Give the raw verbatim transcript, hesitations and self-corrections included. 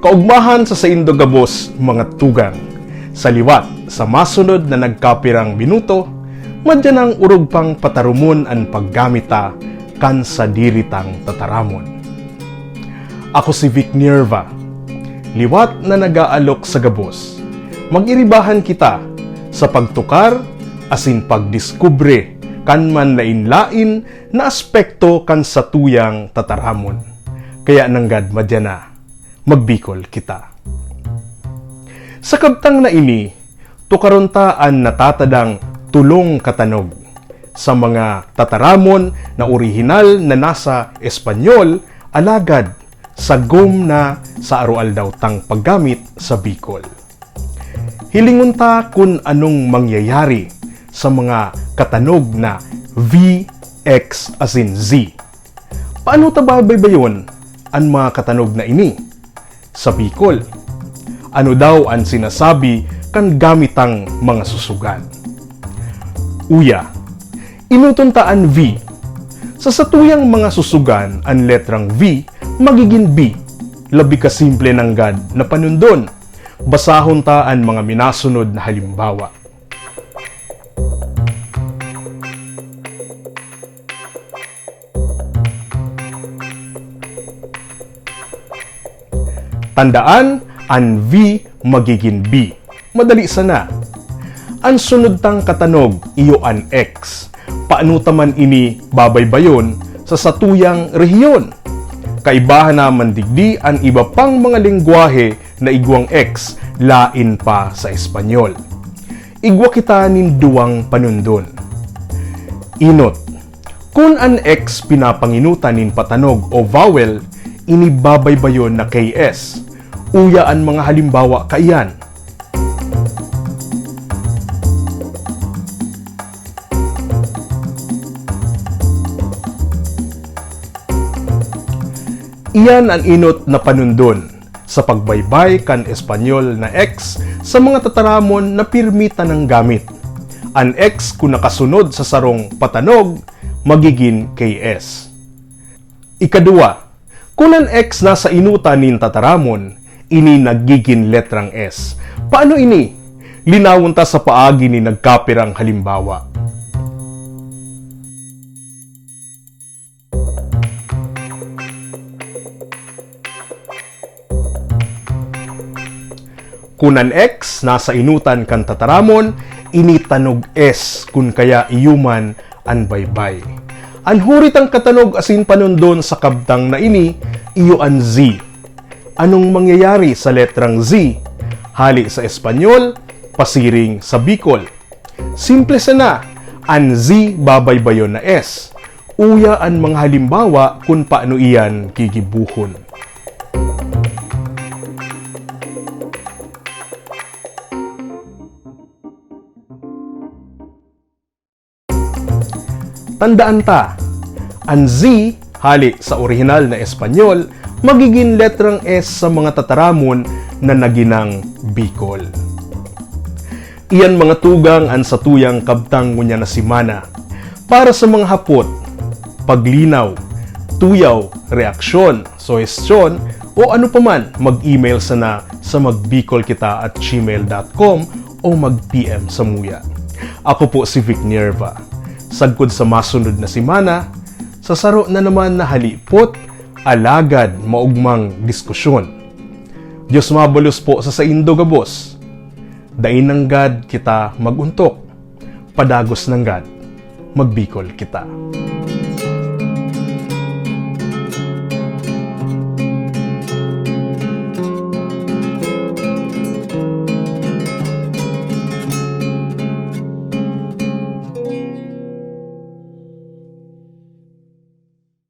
Kaugmahan sa saindo gabos, mga tugang. Sa liwat, sa masunod na nagkapirang minuto, madya nang orog pang patarumon an paggamit ta kan sadiri tang tataramon. Ako si Vic Nierva. Liwat na nag-aalok sa gabos, mag-iribahan kita sa pagtukar asin pagdiskubre kan manlaen-laen na aspekto kan satuyang tataramon. Kaya nanggad madya na, magbikol kita. Sa kabtang na ini, tukaron ta an natatadang tolong katanog sa mga tataramon na orihinal na nasa Espanyol, alagad sagom na sa aroaldaw tang paggamit sa Bicol. Hilingon ta kun anong mangyayari sa mga katanog na V, X asin Z. Paano ta babaybayon an mga katanog na ini sa Bicol? Ano daw an sinasabi kan gamit tang mga susugan? Uya, enoton ta an V. Sa satuyang mga susugan, an letrang V magigin B. Labi kasimple nanggad na panundon. Basahon ta an mga minasunod na halimbawa. Tandaan, an V magigin B. Madali sana. An sunod tang katanog iyo an X. Paano ta man ini babaybayon sa satuyang rehiyon? Kaibahan naman digdi an iba pang mga lengwahe na igwang X laen pa sa Espanyol. Igwa kita nin duwang panundon. Enot. Kun an X pinapangenotan nin patanog o vowel, ini babaybayon na K S. Uya an mga halimbawa kaiyan. Iyan an enot na panundon sa pagbaybay kan Espanyol na X sa mga tataramon na pirmi tanang gamit. An X, kun nakasunod sa sarong patanog, magigin K S. Ikaduwa, kun an X nasa enotan nin tataramon, ini nagigin letrang S. Paano ini? Linawon ta sa paagi nin nagkapirang halimbawa. Kun an X nasa enotan kan tataramon, ini tanog S, kun kaya iyo man an baybay. An huri tang katanog asin panundon sa kabtang na ini, iyo an Z. Anong mangyayari sa letrang Z? Hale sa Espanyol, pasiring sa Bicol. Simple sana, an Z babaybayon na S. Uya an mga halimbawa kun paano iyan gigibohon. Tandaan ta, an Z, hale sa orihinal na Espanyol, magigin letrang S sa mga tataramon na naginang Bicol. Iyan, mga tugang, an satuyang kabtang ngunyan na semana. Para sa mga hapot, paglinaw, tuyaw, reaksyon, suhestyon, o ano pa man, mag-email sana sa magbicolkita at gmail dot com o mag-P M samuya. Ako po si Vic Nierva. Sagkod sa masunod na semana, sa saro na naman na halipot, alagad maogmang diskusyon. Diyos mabalos po sa saindo gabos. Dai nanggad kita mag-ontok. Padagos nanggad, magbikol kita.